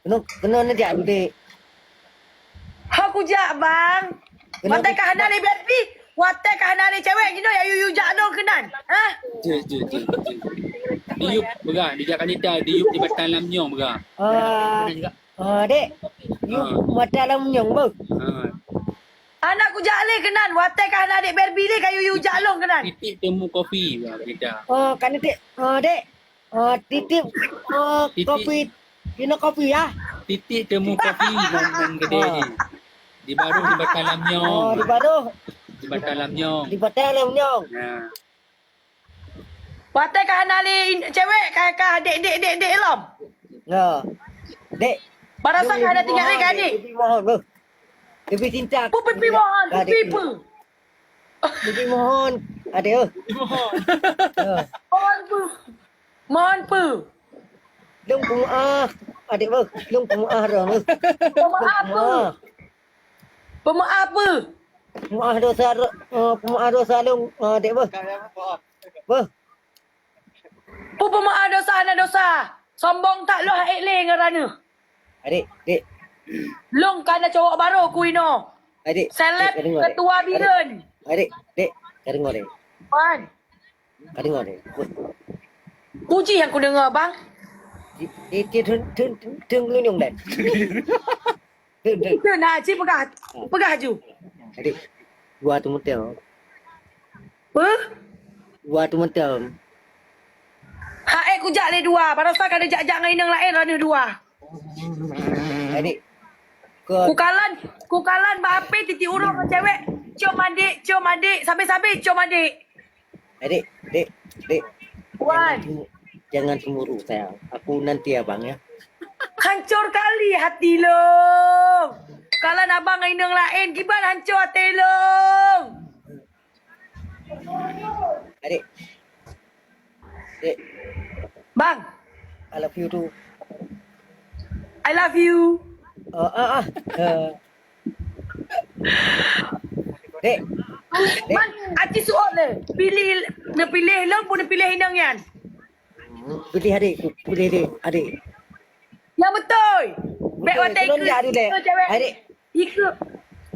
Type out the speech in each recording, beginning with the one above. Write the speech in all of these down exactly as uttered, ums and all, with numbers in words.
Keunoe, keunoe neujak dudek. Ho kujak, bang. Keunoe watèe ku- ka hana lé Barbie, watèe ka hana lé cewek jinoe ya yuyu jak lôn keunan. Hah? Cik, cik, cik, cik. Diyup peugah, dijak kanita, diyup di batang lam nyong peugah. Ah, ah, dek. Yuk mata lam nyong, beuh. Ah. Hana kujak lé keunan, watèe ka hana dek Barbie lé ka yuyu jak lôn keunan. Titik temu kopi peugah kanita. Oh, kan titik. Oh, dek. Oh, titip, oh, kopi. Inoe kopi ya? Titik temu kopi nan, nan gede ni. Di baruh di batang lam nyong. Oh, di baruh. Di batang lam nyong. Di batang lam nyong. Ya. Watèe ka hana lé cewek ka, ka dek, dek, dek, dek lom. Ya. Dek. Barasa ka hana tinggai lé ka dek. Lebih mohon, beuh. Lebih cinta. Pu pipi mohon, pu pipi. Lebih mohon. Ada. Mohon. Ya. Mohon pu. Mohon peue? Lôn peumeu'ah, adék beuh. Lôn peumeu'ah droe beuh. Peumeu'ah peue? Peumeu'ah peue? Peumeu'ah dosa, eh, peumeu'ah dosa lôn, eh, adék beuh. Beuh. Peue peumeu'ah dosa hana dosa? Sombong that lôn ha'ék lé ngon raneuk. Adék, dek. Lôn ka na cowok baru ku inoe. Adék, seleb ketua bireuen. Adék, dek, ka deungoe dek. Wan. Ka deungoe deh. Puji nyang kudeungoe, bang. Di, di, di, tun, tun, tun, tun geulunyong deh. Tun, tun. Tun, nah, ci peugah. Peugah aju. Jadi, dua tu mantong. Apa? Dua tu mantong. Hak eh kujak lé dua. Barosa ka jak-jak ngon inong laén, raneuk dua. Jadi, ke- Kukalon, kukalon bak api titik uroe ngon cewek. Cium adik, cium adik. Sabe-sabe cium adik. Adik, dek, dek. Wan. Jangan cemburu, sayang. Aku nanti abang, ya. Hancur kali hati long. Kalau abang ngon inong laén, kiban hancur hati long. Adik. Dek. Bang. I love you too. I love you. Oh, ah, ah. Eh. Dek. Dek. Man, aci suot le. Pilih, neupiléh lôn pun neupiléh inong nyan. Pilih adik, pilih adik, adik. Nyang beutôi. Bèk watèe ikeu, ikeu cewek. Adik. Ikeu,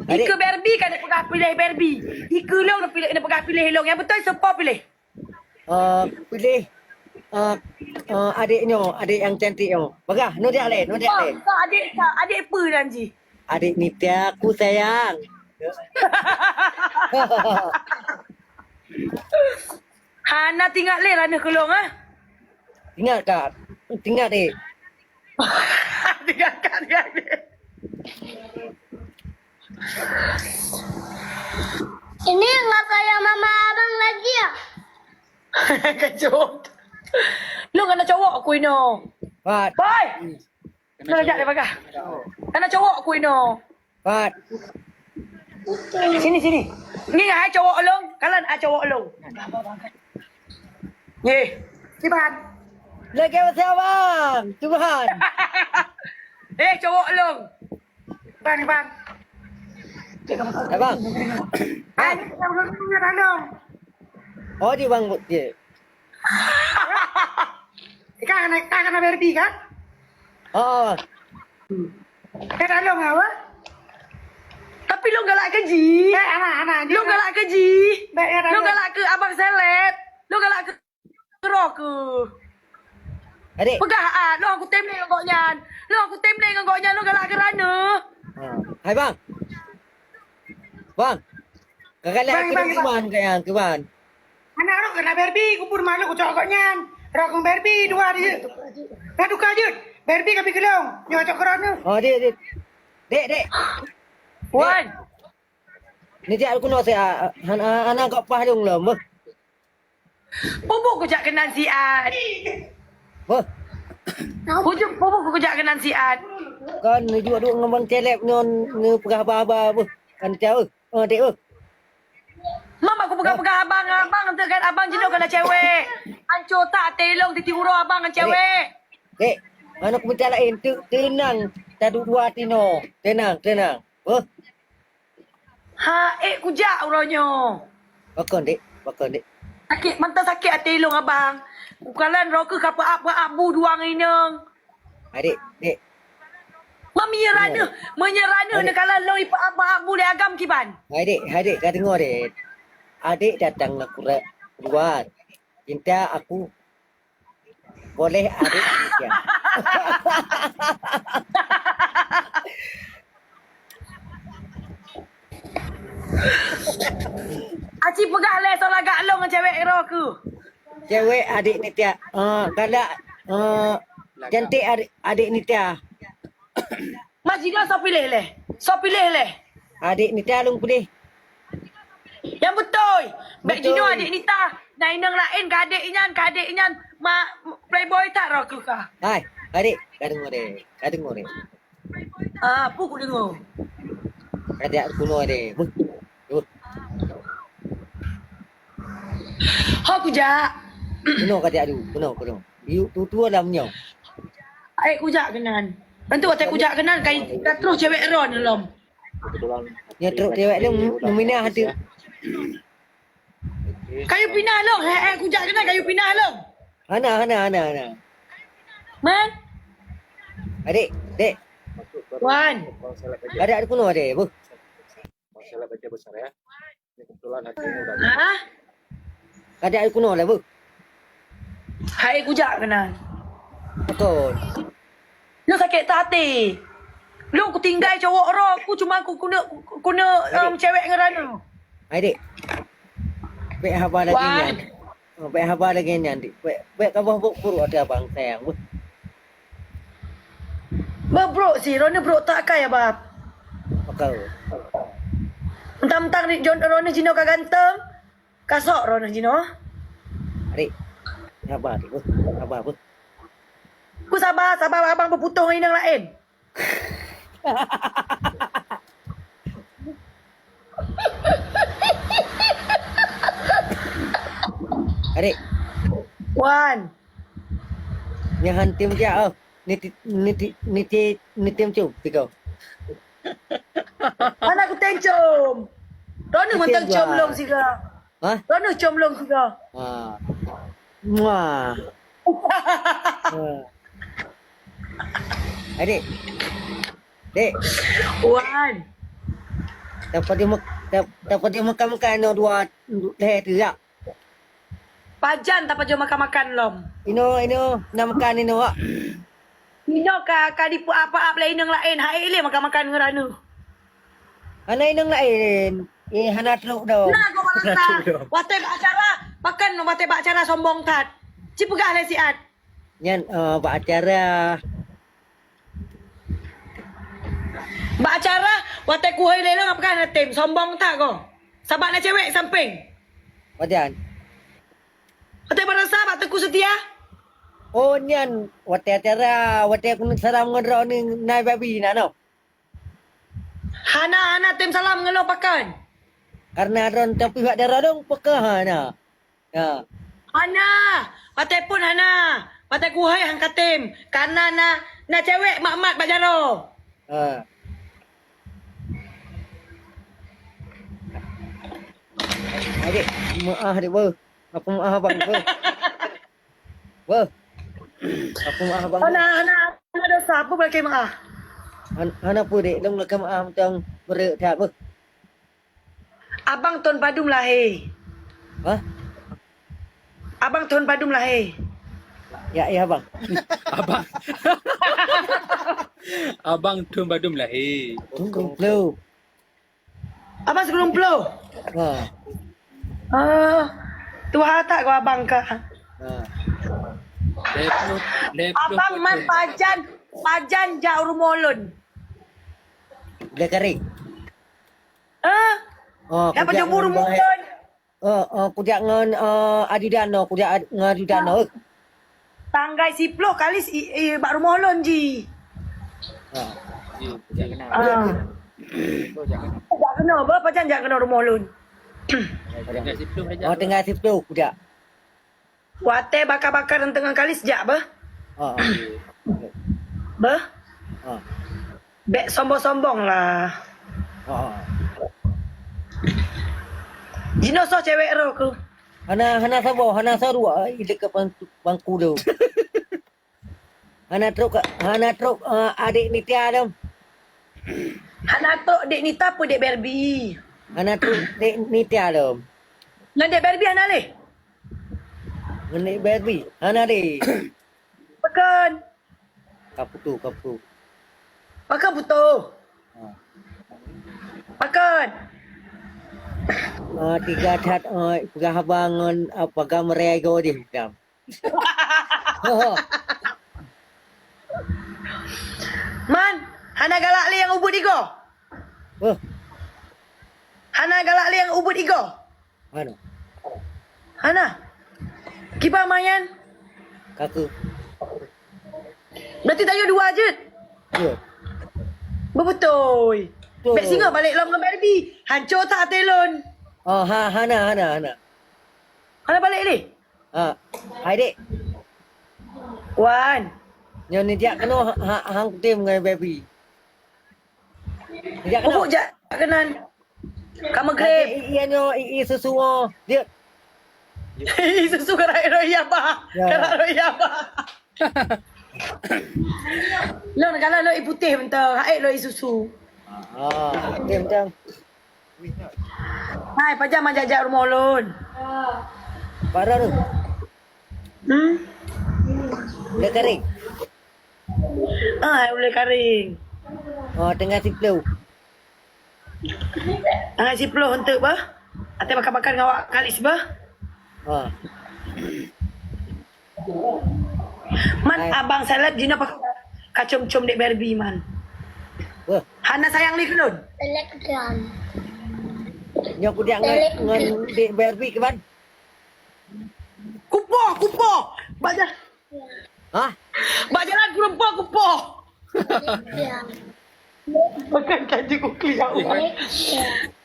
ikeu Barbie kan neupeugah piléh Barbie. Ikeu lôn neupiléh, neupeugah piléh lôn. Nyang beutôi soe piléh? Eh, piléh, eh, eh, adik nyoe, adik nyang cantik nyoe. Peugah, nyoe jak lé, nyoe jak lé. Ka adik, ka adik peue nan jih? Adik Nitya aku sayang. Hana tingat lé raneuk keu lôn, ah? Ingat ka? Ingat deh. Ingat ka, ingat deh. Ini nggak kayak mama abang lagi ya? Kacau. Lu kena cowok aku ino. Pat. Boy. Kena cowok. Kena cowok aku ino. Pat. Sini, sini. Ni hai cowok long, kalian ah cowok long. Ye. Kiban. Lagi apa siapa? Tuhan. Eh, cowok long. Bang, bang. Abang. Bang. Oh, di bang je. Ka kena, ka kena Barbie kan? Oh. Ka dah long apa? Tapi long galak keji. Eh, anak, anak. Long galak keji. Long galak ke abang seleb. Long galak ke roh ke. Adik. Peugah ah, long aku tem ngon gobnyan. Long aku tem ngon gobnyan, long galak ke rana. Ha. Hai bang. Bang. Kakak lihat aku bang, bang. Kiban. Anak rot kena Barbie, kupun malu kucok kok nyan. Rot kong Barbie dua dia. Nah, duka jut. Barbie ka pi keulong. Nyoe cok keurot tu. Oh, dek, dek. Dek, dek. Wan. Ni jak aku nak saya, ah, ah, anak kau pah dong lah. Pupu kujak keunan siat. Wah. Pupu kujak keunan siat. Kan ni juga duk ngon bang celeb ngon ni peugah haba-haba. Kan cah. Oh, dek, oh. Mama aku peugah-peugah abang, abang tu kan abang jinoe kena cewek. Ancô tak telong titi uroe abang ngon cewek. Dek, mana aku minta lain tu tenang. Tadu dua tino. Tenang, tenang. Oh. Ha, eh kujak uroe nyoe. Bakon, dek. Bakon, dek. Sakit, mantap sakit hati long abang. Ukalan roke ka peak-peak bu dua ngon inong. Adik, dek. Mami ya raneuh, meunyo raneuh neukalon lôn ipa-, ipa-, bulèe agam kiban. Hai dek, hai dek, ka deungoe dek. Adek datang nak kurat keluar. Cinta aku boleh adek cinta. Aci peugah lé soe lagak lôn ngon cewek droe keuh. Cewek adek Nitya. Ah, galak, ah, cantik adek, adek Nitya. Mas jinoe soe piléh lé? Soe piléh lé? Adek Nitya lôn piléh. Nyang beutôi. Bèk jinoe adek Nitya. Na inong laén ka adek inyan, ka adek inyan. Ma, playboy that droe keuh ka. Hai, adek, ka deungoe deh. Ka deungoe deh. Ah, peue kudeungoe? Ka jak keunoe deh. Beuh. Beuh. Ho kujak. Keunoe ka jak du. Keunoe, keunoe. Yuk tutu lam nyoe. Hai kujak keunan. Tentu watèe kujak keunan kai ka troh cewek droe lom. Nyoe troh cewek lom meumina hati. Kayue pinah lom, hai, hai kujak keunan kayue pinah lom. Hana, hana, hana, hana. Man? Adek, dek. Wan. Ada di kuno adek, beuh. Hah? Ada di kuno lah, beuh. Hai kujak keunan. Betul. Lôn sakét até. Lôn kutinggai cowok droe ku cuma ku keuneuk, keuneuk, em, cewek ngon raneuh. Hai dek. Bèk haba lagèe nyan. Oh, bèk haba lagèe nyan dek. Bèk, bèk kamoe brôk-brôk ateueh abang sayang. Beuh. Beuh brôk si, droeneuh brôk that kai abang. Oke. Mentang-mentang di jon droeneuh jinoe ka ganteng. Ka sok droeneuh jinoe. Adik, sabar dek, beuh. Sabar, beuh. Ku sabar, sabar abang beuputôh ngon inong laén. Adik. Wan. Nyan han tem jak, oh. Niti, niti, niti, nitem cum, tiga. Hana kutem com. Droeneuh mantong com lôn sigoe. Hah? Droeneuh com lôn sigoe. Ha. Muah. Ha. Adik. Dek. Wan. Tapajoh mak-, tap-, tapajoh makan-makan nyoe dua, lhèe tu, ya. Pajan tapajoh makan-makan lom. Inoe, inoe, na makan inoe, wak. Inoe ka, ka dipeuap-ap lé inong laén, hai lé makan-makan ngon raneuh. Hana inong laén, eh, hana trok doh. Nah, gua rasa. Watèe bak acara, pakan watèe bak acara sombong that. Ci peugah lé siat. Nyan, eh, bak acara. Bak acara, watèe kuhôi lé lôn, apakah na tem? Sombong that ko. Sabab na cewek sampéng. Pajan. Watèe bak rasa bak Teungku Setia. Oh, nyan, watèe acara, watèe keuneuk salam ngon droeneuh na babi na noh. Hana, hana tem salam ngon lôn pakon. Karena droeneuh tapi bak dara dong pakon hana. Ya. Hana, watèe phôn hana. Watèe kuhôi han katem. Karena na, na cewek mat-mat bak jaroe. Ha. Adik, maaf adik beuh. Aku maaf abang beuh. Beuh. Aku maaf abang. Hana, hana, hana dosa apa boleh maaf. Han-, hana apa dek, dong boleh maaf macam beurek that beuh. Abang thôn padum lahé? Hah? Abang thôn padum lahé? Ya, ya, Bang. Abang. Abang thôn padum lahé? Thôn sikureueng ploh. Abang sikureueng ploh? Ha. Ah, tuha that keu abang ka. Ha. Lhèe ploh, lhèe ploh. Abang man pajan, pajan jak rumoh lôn. Dia kering. Eh? Oh, kujak ngon rumoh lôn. Oh, oh, kujak ngon, eh, ajudan noh, kujak ad-, ngon ajudan noh, eh. Tanggai siploh kali si, eh, bak rumoh lôn ji. Ah. Ah. Jak keunoe, bah, pajan jak keunoe rumoh lôn. Oh, tanggai siploh kujak. Watèe baka-baka reunteng ngon kalis jak beuh. Ha, ha. Beuh. Ha. Bèk sombong-sombong lah. Ha, ha. Jinoe soe cewek roh keuh? Hana, hana saboh, hana saruwa, ai, dekat bangku, bangku tu. Hana trok, hana trok, eh, adik Nitya tu. Hana trok Dek Nita peue Dek Barbie? Hana trok Dek Nita lom. Ngon Dek Barbie hana lé? Ngon Dek Barbie hana lé. Pakon? Ka putoh, ka putoh. Pakon putoh? Ha. Pakon? Ah, tiga that, ah, peugah haba ngon, ah, paga meuraya goe jih, Bram. Man, hana galak lé nyang ubit igoe? Huh. Hana galak lé nyang ubit igoe? Hana. Hana. Kiban mayan? Kaku. Berarti tanyoe dua jeuet? Ya. Beutôi. Beutôi. Bèk singoh balek lom ngon Barbie. Hanco that até lôn. Oh, ha, hana, hana, hana. Hana balek lé? Ha, hai dek. Wan. Nyoe neujak keunoe ha, ha, hang kutem ngon Barbie. Neujak keunoe. Pupuk jak keunan. Ka meugreb. Nanti i, i, nyoe, i, i susu, oh, dia. I susu ka rakyat roh iya, bah. Ya. Ka rakyat roh iya, bah. Lôn kalau lôn i putéh mantong, hai lôn i susu. Ah, putéh mantong. Hai, pajan manjak-jak rumoh lôn? Parah tu. Hmm? Ulèe karing. Ah, hai ulèe karing. Oh, teungoh siplôh. Teungoh siplôh eunteuk bah. Até makan-makan ngon awak kali sibah. Ah. Man, hai. Abang seleb jinoe pakai kacom-com dek Barbie, man. Wah. Hana sayang lé keu lôn. Selebgram. Nyoe kudiak ngon, selebgram. Ngon dek Barbie kiban? Kupoh, kupoh. Bak ja-, hah? Bak jalan kureueng poh kupoh. Selebgram. Bukan kaji kukli ya Allah. Selebgram.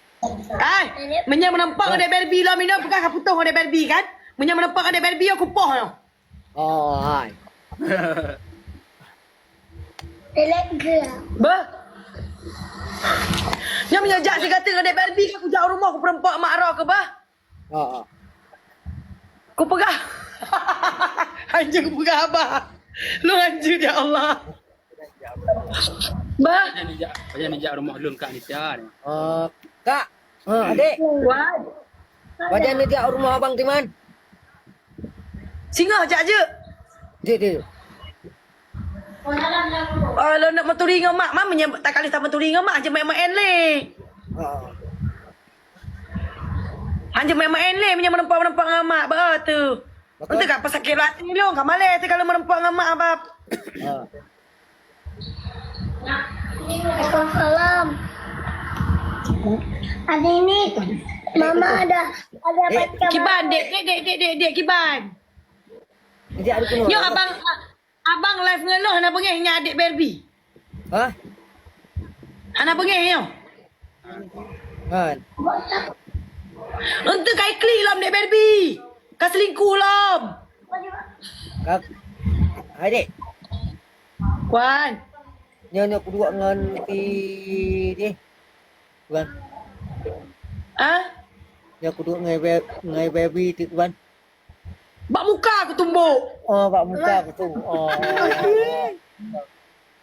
Hai, meunyoe meureumpok ngon dek Barbie lom inoe, peugah ka putôh ngon dek Barbie kan? Meunyoe meureumpok ngon dek Barbie, ya kupoh nyoe. Oh, hai. Telegram. Bah. Nyoe meunyoe jak sigateung ngon dek Barbie, ka kujak u rumoh, kupeureumpok mak roh keu bah. Ha, ha. Kupeugah. Hanjeuet kupeugah, bah. Lôn hanjeuet, ya Allah. Bah. Pajan neujak, pajan neujak rumoh lôn, Kak Nita ni. Ah, Kak. Ah, adik. Wan. Pajan neujak rumoh abang Timan? Singoh jak jeuet. Jeuet, jeuet. Oh, lôn nak meuturi ngon mak, mak meunyoe takalon tameuturi ngon mak, hanjeuet meu'en-meu'en lé. Ah. Hanjeuet meu'en-meu'en lé meunyoe meureumpok-meureumpok ngon mak, bah tu. Betul. Untuk apa sakit hati lôn, ka malèe teuh kalau meureumpok ngon mak, bab. Ah. Waalaikumsalam. Hari ini Mama ada, ada eh, baca kiban, Dek, Dek, Dek, Dek, Dek, Dek, kiban. Dia ada penuh. Nyoe abang, abang live ngon lôn hana beungéh nyan adik Barbie. Hah? Hana beungéh nyoe. Kan. Eunteuk kai klik lom dek Barbie. Ka selingkuh lom. Ka, hai dek. Wan. Nyoe, nyoe kuduek ngon si, si. Wan. Ah? Nyoe kuduek ngon Ba-, ngon Barbie tu, Wan. Bak muka kutumbok. Oh, bak muka kutumbok. Oh.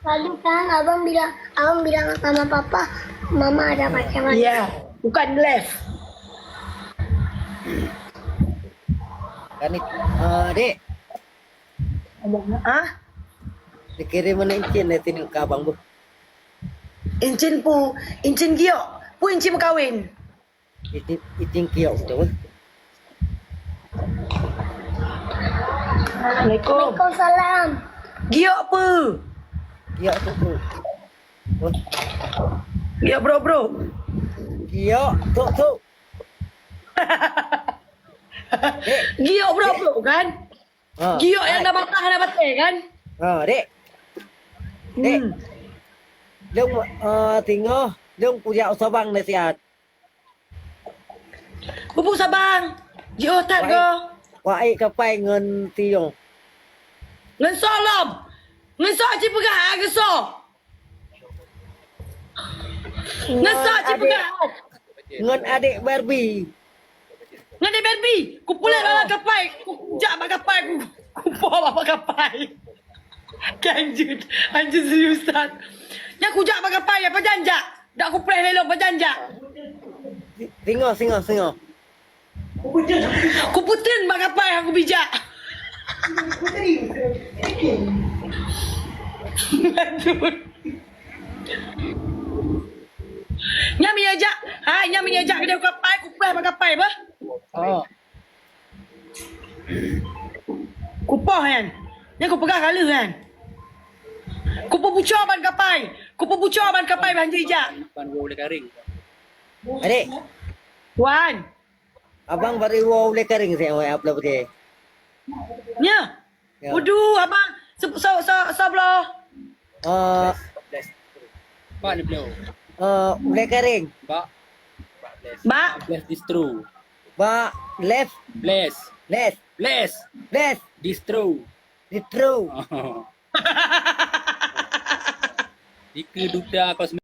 Tadi kan abang bilang, abang bilang sama papa, mama ada pacaran. Iya, bukan left. Kan it-, ah, dek. Ngomong, ah? Dikirim mana incin dari sini ke abang, Bu? Incin pu, incin giok. Pu incin meukawen. Iting, iting kiok tu. Assalamualaikum. Waalaikumsalam. Giok peue? Giok tu, tu. Giok bro-bro. Giok tu, tu. Giok bro-bro kan? Ha, giok nyang hai. Dah patah, dah patah kan? Ha, dek. Dek. Hmm. Lôn, ah, singoh, lôn kujak u Sabang nasihat. Bubuk Sabang. Jiôh that go. Wak ék kapai ngon si nyoe. Ngon soe lom? Ngon soe cit peugah, ah, ngon soe? Ngon soe cit peugah? Ngon adek Barbie. Ngon adek Barbie. Kupuléh bak kapai, kujak bak kapai, ku, kupoh bak kapai. Kan jeuet, anjing seriusan. Nyan kujak bak kapai, pajan jak. Dak kupreh lé lom, pajan jak. Singoh, singoh, singoh. Kupeutreun bak kapai, aku bijak. Nyan meunyo jak, hai, nyan meunyo jak keudeh kapai, kupreh bak kapai bah. Oh. Kupoh nyan. Nyan kupeugah ka lheueh nyan. Kupeubuco ban kapai. Kupeubuco ban kapai ban jijak. Ban woe ulèe karing. Adik. Wan. Abang bari woe ulèe karing saya, wai, apa lagi? Nya. Ya. Waduh, abang. Se-, se-, se-, sebelah. Eh, Pak ni beliau. Eh, ulèe karing. Pak. Bak. Bless distro. Bak left. Bless. Left. Bless. Bless. Distro. Distro. Ike duta kosmetik.